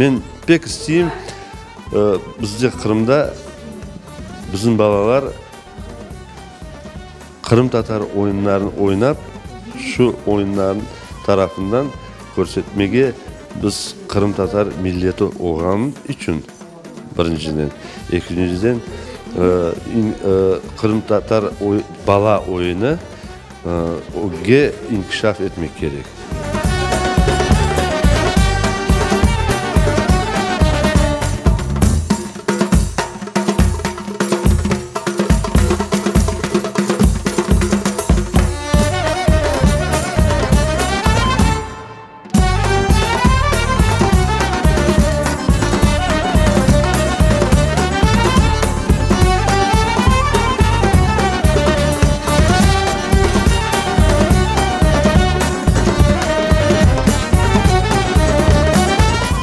Men pek isteyim, bizde Qırımda bizim balalar qırımtatar oyunlarını oynap, şu oyunlarnıñ tarafından körsetmege biz qırımtatar milleti olğanı içün, birinciden, ekinciden, qırımtatar bala oyunı ögge inkişaf etmek kerek.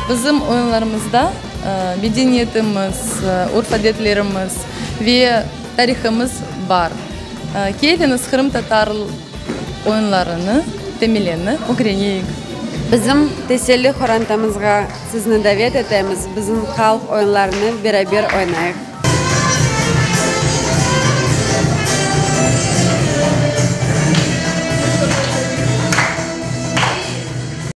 Bizim oyunlarımızda medeniyetimiz, urf-adetlerimiz ve tarihımız bar. Keliñiz, qırımtatar oyunlarını, temelini ögreneyik. Bizim teselli qorantamızğa sizni davet etemiz, bizim halq oyunlarını beraber oynayıq.